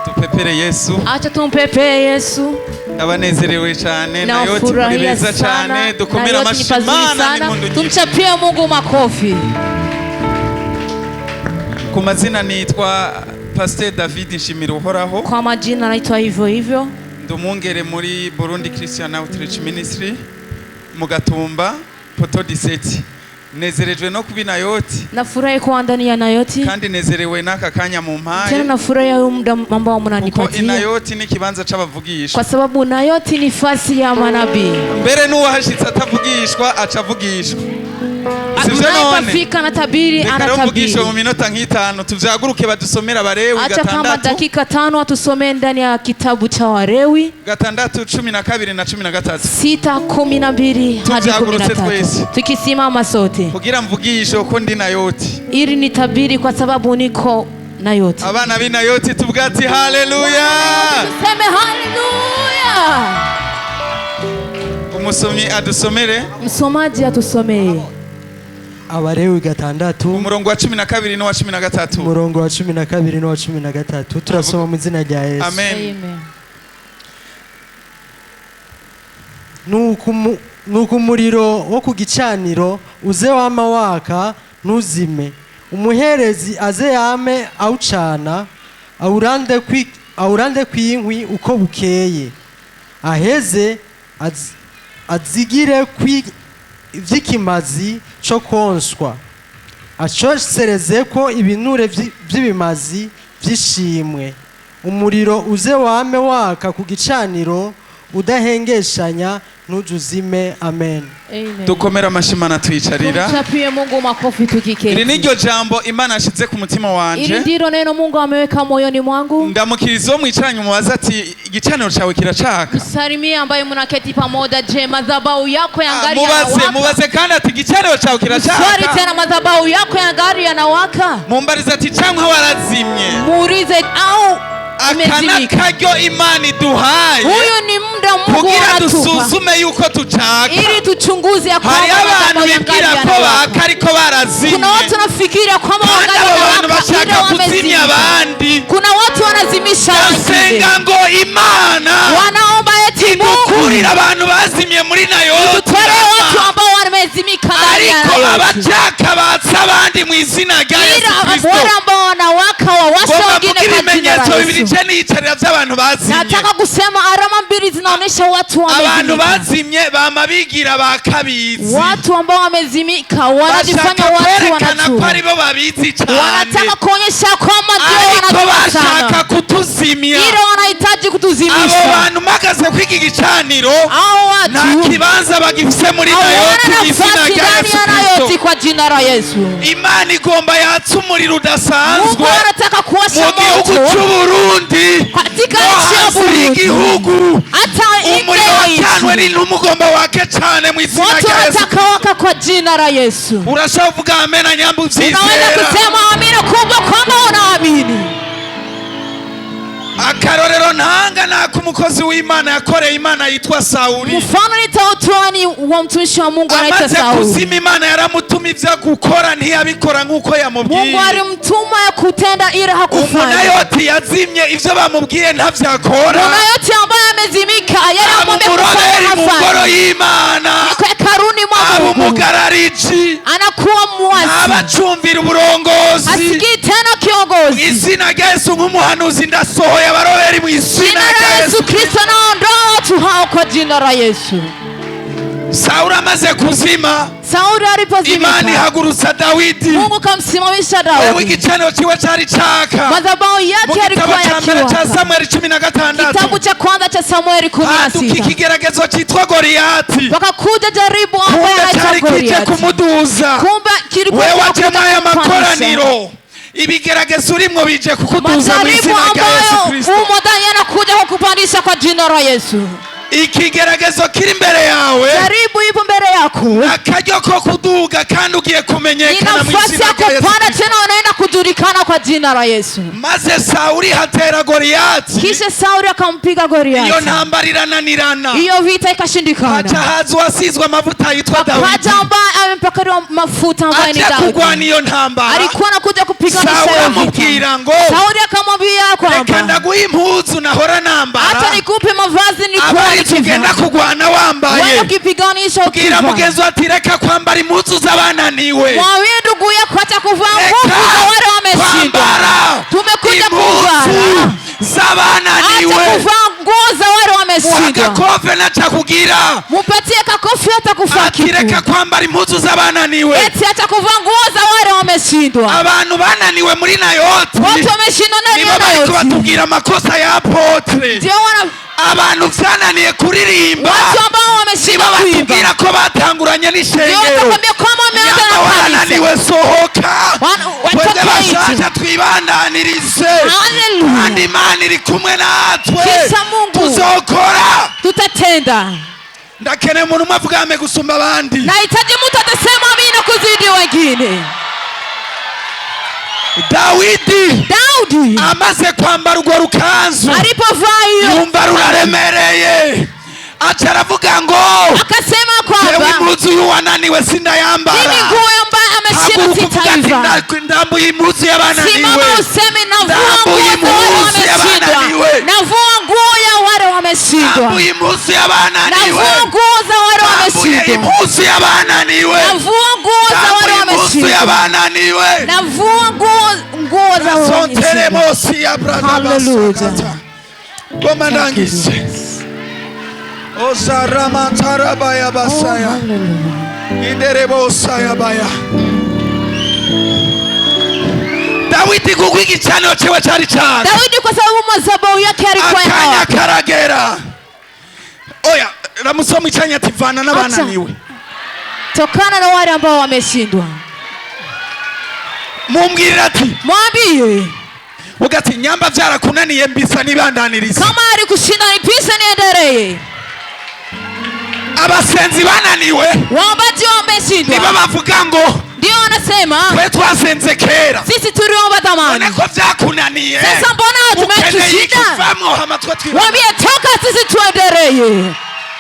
Tupepere Yesu. Acha tumpepee Yesu. Ndabanezerewe cyane na yote muri Nafurahia beza sana cyane na dukomere yote ni pazuri amashimana sana. n'impundu nyinshi. Tumchapie Mungu makofi. Ku mazina nitwa Pasteur David Nshimiruhoraho. Kwa majina naitwa hivyo hivyo. Ndi umwungere muri Burundi Christian Outreach Ministry mu Gatumba Poto 17. Nezerejwe no kuba Nayoti Nafurahi kuwa ndani ya Nayoti. kandi nezerewe n'aka kanya mu Tena mpaye nafurahi huu muda ambao kuko mnanipatia, Inayoti ni ikibanza c'abavugishwa. kwa sababu Nayoti ni fasi ya manabii. Mbere n'uwahashitse atavugishwa aca avugishwa. Sivyo none? Unayepafika na tabiri Reka rero mvugishwe mu anatabiri. minota nk'itanu tuvyaguruke badusomere Abalewi Hata kama gatandatu dakika 5 atusomee ndani ya kitabu cha Walewi 6 12 na 13 6:12 hadi Tuvyagurutse 13, twese. tukisimama sote kugira mvugishe uko ndi Nayoti. ili nitabiri, kwa sababu niko Nayoti. Abana b'i Nayoti tuvuga ati haleluya. Tuseme haleluya. Umusomyi adusomere Msomaji atusomee Abalewi 6 umurongo wa 12 n'uwa 13. umurongo wa 12 n'uwa 13 turasoma mu izina rya Yesu. Amen. Nuko umuriro wo ku gicaniro uze wama waka ntuzime, umuherezi aze yame awucana awurande kw'inkwi uko bukeye, aheze azigire ivy'ikimazi co konswa, acoserezeko ibinure vy'ibimazi vy'ishimwe. Umuriro uze wame waka ku gicaniro udahengeshanya ntujuzime. Amen. Amen. Dukomere amashimana twicarira. Tumchapie Mungu makofi Iri tukiketi. niryo jambo Imana yashize ku mutima Ili wanje. ndilo neno Mungu ameweka moyoni mwangu. Ndamukiriza uwo mwicaranye umubaza ati igicaniro cawe kiracaka. Msalimie ambaye mnaketi pamoja. Je, madhabahu yako ya ngari Mubaze, yanawaka? mubaze kandi ati igicaniro cawe Swali kiracaka. tena, madhabahu yako ya ngari yanawaka? Mumbarize ati canke warazimye. Muulize au Aka umezimika. n'akaryo Imana iduhaye Huyu ni muda Mungu kugira anatupa dusuzume yuko tucaka. ili tuchunguze ya kwamba Hariho abantu madhabahu ya ngari bibwira ko yanawaka. baka ariko barazimye. Kuna watu wanafikiria kwamba Kandi wangali abo bantu wanawaka bashaka ila kuzimya wamezimika. abandi. Kuna watu wanazimisha wengine, Ndasenga ngo Imana wanaomba eti Mungu idukurire abantu bazimye muri Nayoti, tutolee watu ambao wamezimika ndani ya ariko Nayoti, abacaka batse abandi mu izina rya Yesu ila Kristo. wale ambao wanawaka wawashe Ngomba wengine mvuge kwa jina ibimenyetso la bibiri Yesu. nce niyicarira by'abantu bazimye. Nataka kusema alama mbili zinaonyesha watu Abantu wamezimika. bazimye bama bigira ba kabizi, Watu ambao wamezimika wanajifanya bashaka watu kwerekana ko wanajua, aribo babizi cyane, wanataka kuonyesha kwamba ndio ariko wanajua bashaka sana, kutuzimya. ila wanahitaji Abo kutuzimisha. bantu mpagaze kw'iki gicaniro Hao nta watu kibanza bagifise muri Nayoti hawana mu izina nafasi rya ndani Yesu ya Kristo. Nayoti kwa jina la Yesu. Imana igomba yatse umuriro Mungu udasanzwe anataka kuwasha mu gihugu moto c'Uburundi katika no nchi ya hanze Burundi, y'igihugu. hata nje Umuriro ya wacanwe nchi. n'intumwa ugomba wake cane mu izina Moto rya Yesu. unataka waka kwa jina la Yesu. Urashobora kuvuga amena nyambu Unaweza uvyizera. kusema amina kubwa kwamba unaamini. Akarorero ntanga nako umukozi w'Imana yakoreye Imana yitwa Sawuli. Mfano nitautoa ni wa mtumishi wa Mungu anaitwa Amaze Sauli. kuzima Imana yaramutuma ivyo gukora ntiyabikora nk'uko Mungu yamubwiye. alimtuma ya kutenda ila hakufanya. Umunayoti yazimye ivyo bamubwiye ntavyakora. Munayoti ambaye amezimika yale Aba amwambia umuroberi kufanya mu ngoro hafanyi. y'Imana, Kwa hekaluni mwa aba Mungu umugarariji, anakuwa mwasi, abacumvira uburongozi. asikii tena Mu kiongozi. izina rya Yesu nk'umuhanuzi ndasohoye abaroberi mu izina Jina rya la Yesu. Yesu Kristo naondoa watu hao kwa jina la Yesu. Sawuli amaze kuzima, Sauli Imana alipozimika, ihagurutsa Dawidi. Mungu kamsimamisha Wewe Daudi. igicaniro ciwe cari caka. Madhabahu Mu yake gitabo yalikuwa ca mbere ca yakiwaka. Samweli 16 Kitabu cha kwanza cha Samueli kumi na haduka sita ikigeragezo citwa Goliyati. wakakuja jaribu ambaye Kumbe anaitwa cari kije Goliati. kumuduza. Kumbe kilikuwa Wewe waje kinakuja mwaya kumpandisha. makoraniro, ibigeragezo urimwo bije kukuduza mu Majaribu izina rya Yesu ambayo Kristo. umo ndani yanakuja kukupandisha kwa jina la Yesu. Ikigeragezo kiri imbere yawe Jaribu ipo mbele yako, akaryo ko kuduga kandi ugiye ni kumenyekana mu nafasi izina ya rya Yesu kupanda Kristo. tena, unaenda kujulikana kwa jina la Yesu. Maze Sawuli hatera Goliyati, Kisha Sauli akampiga iyo Goliati, ntambara irananirana, hiyo vita haca ikashindikana. haza uwasizwe amavuta yitwa Dawidi, Kaja ambaye amepakaliwa mafuta ambaye ni aje kurwana Daudi, iyo ntambara. alikuwa anakuja kupiganisha Sawuli hiyo vita. amubwira ngo Sauli akamwambia reka kwamba ndaguhe Ndaguha impuzu nahora nambara, Hata nikupe mavazi nilikuwa abari tugenda nikivaa, kugwana wambaye. wewe ukipiganisha Bwira ukivaa. mugenzi ati reka kwambara impuzu z'abananiwe. Mwambie ndugu yako hata kuvaa Reka nguvu za wale wameshindwa. kwambara Tumekuja impuzu kuvaa hata z'abananiwe. kuvaa nguo za wale wameshindwa. Muhagakove nacakugira Mupatie kakofi hata kuvaa ati reka kitu, kwambara impuzu z'abananiwe. eti hata kuvaa nguo za wale wameshindwa. Abantu bananiwe muri Nayoti Watu wameshindwa ndani nibo ya bariko Nayoti, batubwira amakosa ya apotre. ndio wana Abantu vyananiye kuririmba watu ambao nibo wameshindwa kuimba, batubwira ko batanguranye ndio n'ishengero. watakwambia kwamba wameanza Nyamba na kanisa. warananiwe, sohoka. Watoke Twebwe nje. bashasha twibandanirize, Haleluya. kandi Imana iri kumwe natwe. Kisha Mungu. Tuzokora. Tutatenda. Ndakeneye umuntu umwe avuga ame gusumba abandi. Nahitaji mtu atasema amina kuzidi wengine. Dawidi Daudi amaze kwambara urwo rukanzu, alipovaa hiyo yumva ruraremereye, aca aravuga ngo akasema jewe kwamba impuzu y'uwananiwe sindayambara. mimi nguo ambayo ameshinda Haguruka uvuga ati sitaivaa. ndambuye impuzu y'abananiwe. Simama useme navua nguo Ndambuye za wale impuzu wameshindwa, y'abananiwe. navua nguo ya wale wameshindwa, Ndambuye impuzu y'abananiwe. navua nguo za wale Ndambuye wameshindwa, impuzu y'abananiwe. navua nguo za wale Ndambuye impuzu wameshindwa, y'abananiwe. navua nguo za wale wameshindwa. Sonteremosi ya Hallelujah. bradabasakata. Goma ndangise. Osaramantarabaya basaya. Iderebosaya baya. Dawidi kuko igicaniro ciwe cari caka, Daudi kwa sababu madhabahu yake yalikuwa akanya yanawaka. karagera. Oya, ramusoma icanya ati vana n'abananiwe. Tokana na wale ambao wameshindwa. Mumbwirira ati Mwambie ugati nyamba vyarakunaniye mbisa nibandaniriza. kama alikushinda nipishe niendelee. Abasenzi bananiwe Waombaji nibo wameshindwa, bavuga ngo ndio wanasema twe twasenze kera, sisi tuliomba none zamani, ko vyakunaniye sasa mbona ukeneye tumetushinda? ikivamwo hama twe twiba. Waambie toka, sisi tuendelee.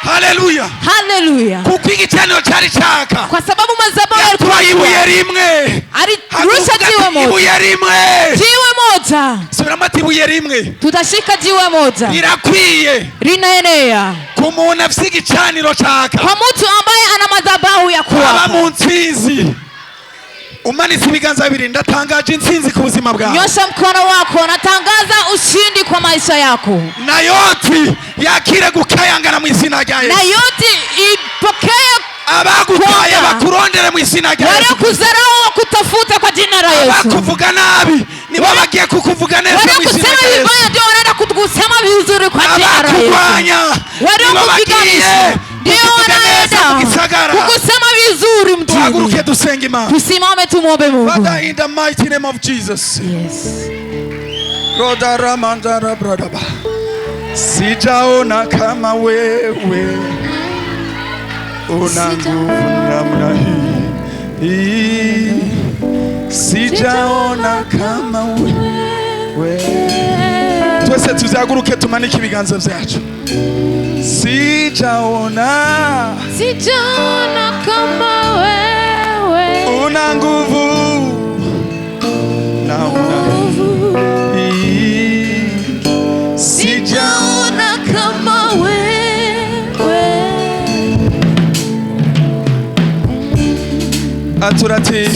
Haleluya. Haleluya! Kuko igicaniro cari caka, Kwa sababu madhabahu yatwaye yalikuwa ibuye rimwe. alirusha Haguruka jiwe ati moja, ibuye rimwe. jiwe moja, Subiramo ati ibuye rimwe tutashika jiwe moja rirakwiye linaenea ku muntu afise igicaniro caka kwa mtu ambaye ana madhabahu ya aba kuwaka. mu ntsinzi. Umanitse ibiganza bibiri, ndatangaje intsinzi ku buzima bwawe. Nyosha mkono wako, natangaza ushindi kwa maisha yako, Nayoti yakire gukayangana mu izina rya na Yesu. yote ipokee. Abagutaye Kwamba. bakurondere mu izina rya Yesu. Waliokudharau wakutafuta kwa jina la Yesu. Abakuvuga nabi nibo bagiye kukuvuga neza mu izina Waliokusema rya Yesu. vibaya ndio wanaenda kukusema vizuri kwa jina la Yesu. Abakurwanya nibo bagiye Waliokupiganisha ndio kukuvuga neza mu wanaenda gisagara. kukusema vizuri Tuhaguruke mjini. dusenge Imana. Tusimame tumwombe Mungu. Father, in the mighty name of Jesus. Yes. Rodaramandara bradaba. Sijaona kama wewe una nguvu namna hii, sijaona kama wewe. Twese tuzaguruke tumanike ibiganza vyacu. Sijaona Sijaona kama wewe una nguvu namna hii, sijaona sijaona kama wewe. Atura ati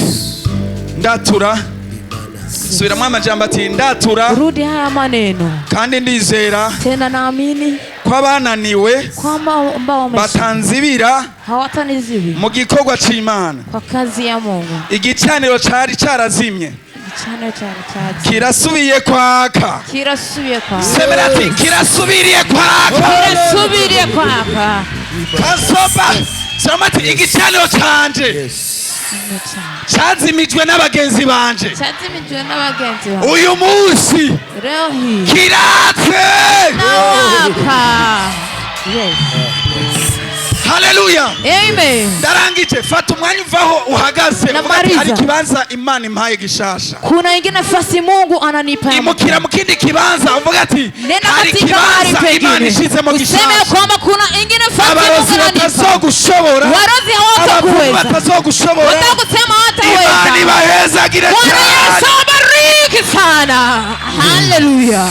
ndatura. Subiramo amajambo ati ndatura, Rudi haya maneno kandi ndizera tena, naamini ko abananiwe kwamba ambao wameshinda batanzibira hawataniziwi mu gikorwa c'Imana. kwa kazi ya Mungu. Igicaniro cari carazimye Igicaniro cyari cyazi kirasubiye kwaka. kirasubiye kwaka, Semera ati kirasubiriye kwaka. kirasubiriye kwaka. Kasoba subiramo ati igicaniro canje cazimijwe n'abagenzi banje Cyazimijwe n'abagenzi bawe. uyu munsi Leo hii kiratse. nawaka. Yes. Haleluya. Amen. Ndarangije. Fata umwanya uvaho uhagaze uvuga ati, Namaliza. hari ikibanza Imana impaye gishasha. Kuna ingine nafasi Mungu ananipa ya Imukira mu kindi kibanza uvuga ati Nenda hari katika mahali ikibanza Imana pengine ishizemo useme ya gishasha. kwamba kuna ingine nafasi Abarozi Mungu ananipa. batazogushobora, Warozi abapfumu hawatakuweza, batazogushobora. watakusema Imana hawataweza. ibahezagire Bwana cyane. Yesu abariki sana. Haleluya.